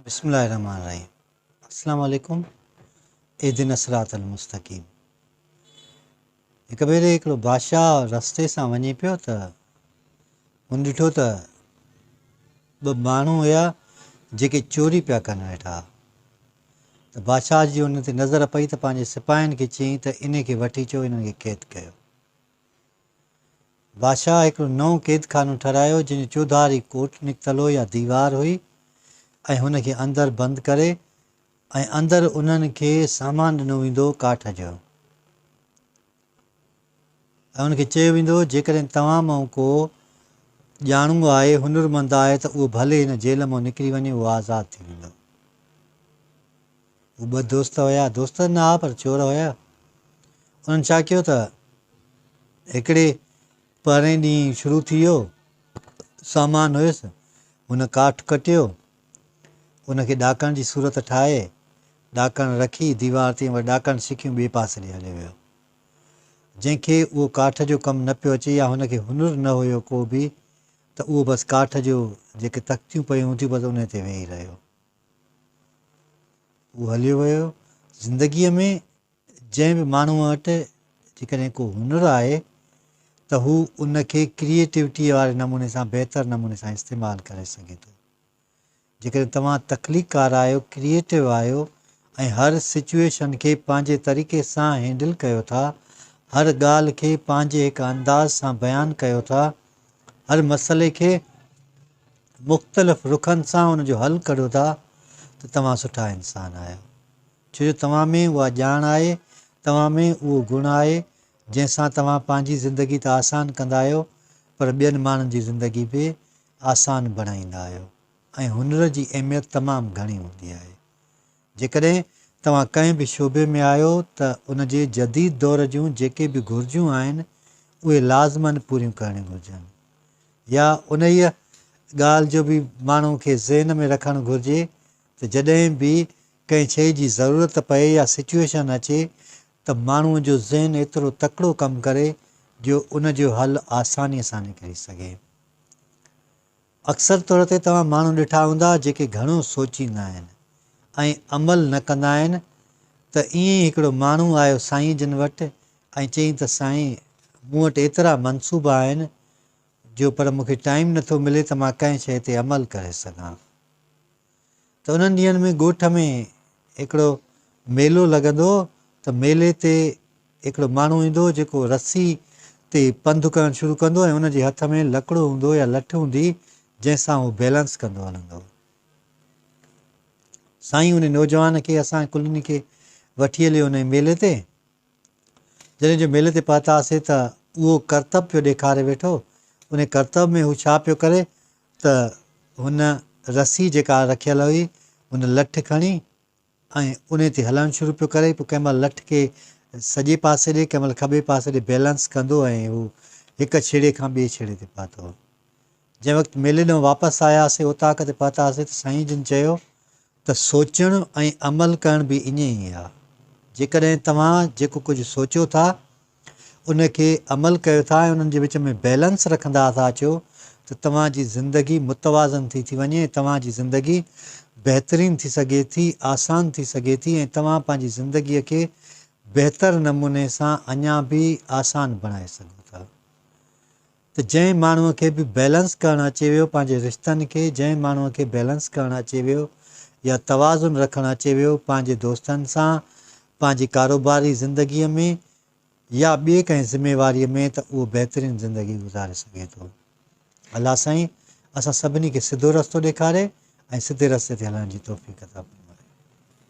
بسم الله الرحمن الرحيم السلام عليڪم اهدنا الصراط المستقيم هڪ ڀيري هڪڙو بادشاهه رستي سان وڃي پيو ته هن ڏٺو ته ٻه ماڻهو هيا جيڪي چوري پيا ڪن ويٺا ته بادشاهه جي ان تي نظر پئي ته پنهنجي سپاهين کي چيائين ته انهي کي وٺي اچو انهن کي قيد ڪيو بادشاهه هڪڙو نئون قيدخانو ٺهرايو، جنهن جي چوڌاري ڪوٽ نڪتل هو يا ديوار هئي ۽ هن کي اندر بند ڪري ۽ اندر انهن کي سامان ڏنو ويندو هو ڪاٺ جو ۽ انهن کي چيو ويندو هو جيڪڏهن توهان مان ڪو ڄاڻو آهي، هنرمند آهي ته اهو ڀلي هن جيل مان نڪري وڃي اهو آزاد ٿي ويندو. هو ٻه دوست هيا، دوست نه ها پر چور هيا. انهن ڇا ڪيو ته هڪڙي پهرئين ڏينهن شروع ٿي ويو، سامان هيس، هن ڪاٺ ڪٽيو، ان کي ڏاڪڻ جي صورت ٺاهي، ڏاڪڻ رکي ديوار تي ۽ وري ڏاڪڻ سکيون ٻئي پاسي ڏي هليو ويو. جنهن کي اهو ڪاٺ جو ڪم نه پيو اچي يا هن کي هنر نه هيو ڪو به ته اهو بس ڪاٺ جو جيڪي تختيون پيون هونديون بس انهي تي ويهي رهيو. هو هليو ويو. زندگيء ۾ جنهن به ماڻهوء وٽ جيڪڏهن ڪو هنر آهي ته هو ان کي ڪريئيٽوٽيء واري نموني سان بهتر نموني سان استعمال ڪري سگهي ٿو. جيڪڏهن توهان تخليقڪار آهيو، ڪريئيٽو آهيو ۽ هر سچوئيشن کي پنهنجي طريقي سان هينڊل ڪيو ٿا، هر ڳالهه کي پنهنجي هڪ انداز سان بيان ڪيو ٿا، هر مسئلي کي مختلف رخن سان ان جو حل ڪڍو ٿا ته توهان سٺا انسان آهيو. ڇو جو توهان ۾ اها ڄاڻ آهي، توهان ۾ اهو گڻ آهي، جنهن سان توهان پنهنجي زندگي ته آسان ڪندا آهيو پر ٻين ماڻهن جي زندگي به آسان بڻائيندا آهيو ۽ هنر جي اهميت تمام گهڻي هوندي آهي. جيڪڏهن توهان ڪنهن به شعبي ۾ آهيو ته ان جي جديد دور جون جيڪي به گهرجون آهن اهي لازماً پوريون ڪرڻيون گهرجن يا انهيء ڳالهه جو به ماڻهو کي ذهن ۾ رکڻ گهرجي ته جڏهن به ڪنهن شيء جي ضرورت پئي يا سچوئيشن اچي ته ماڻهو جو ذهن ايترو تڪڙو ڪم ڪري جو ان جو حل آسانيء سان نڪري سگهي. اڪثر طور تي توهان ماڻهو ڏٺا هوندا جيڪي گهڻو سوچيندا آهن ۽ عمل نه ڪندا آهن ته ائين ئي هڪڙو ماڻهو آيو سائين جن وٽ ۽ چيائين ته سائين مون وٽ ايترا منصوبا آهن جو پر مون کي ٽائيم نٿو ملي ته مان ڪنهن شيء تي عمل ڪري سگهان ته انهن ڏينهن ۾ ڳوٺ ۾ هڪڙو ميلو لڳندو هو ته ميلي تي هڪڙو ماڻهو ايندو هو جيڪو رسي تي پنڌ ڪرڻ شروع ڪندو ۽ ان جي هٿ ۾ لڪڙو هوندو يا لٺ هوندي جنهن سان هو بيلنس ڪندو هلندو هو. سائين ان نوجوان کي اسان ڪلني کي وٺي هليو ان ميلي تي. جڏهن جو ميلي تي پهتاسي ته اهو ڪرتب پيو ڏيکاري ويٺو. ان ڪرتب ۾ هو ڇا پيو ڪري ته هن رسي جيڪا رکيل هئي ان لٺ کڻي ۽ انهي تي هلڻ شروع پيو ڪري پوء ڪنهن مهل لٺ کي سڄي پاسي ڏي ڪنهن مهل کٻي پاسي ڏي بيلنس ڪندو ۽ هو هڪ ڇيڙي کان ٻئي ڇيڙي تي پهتو. جنهن وقت ميلي ڏانهن واپس آياسي اوطاق تي پهتاسي ته سائين جن چيو ته سوچڻ ۽ عمل ڪرڻ به ائين ئي آ. جيڪڏهن توهان جيڪو ڪجهه سوچو ٿا ان کي عمل ڪيو ٿا ۽ انهن جي وچ ۾ بيلنس رکندا ٿا اچو ته توهان جي زندگي متوازن ٿي ٿي وڃي ۽ توهان جي زندگي بهترين ٿي سگهي ٿي، آسان ٿي سگهي ٿي ۽ توهان پنهنجي زندگي کي بهتر نموني سان اڃا به آسان بڻائي سگهو ٿا. ته جنهن ماڻهوء کي به بيلنس ڪرڻ اچي ويو پنهنجي رشتن کي، جنهن ماڻهوء کي بيلنس ڪرڻ اچي ويو يا توازن رکڻ اچي ويو پنهنجي دوستن سان، پنهنجي ڪاروباري زندگيء ۾ يا ٻي ڪنهن ذميواريء ۾ ته اهو بهترين زندگي گذاري سگهي ٿو. الله سائين اسان سڀني کي سڌو رستو ڏيکاري ۽ سڌي رستي تي هلڻ جي توفيق عطا فرمائي.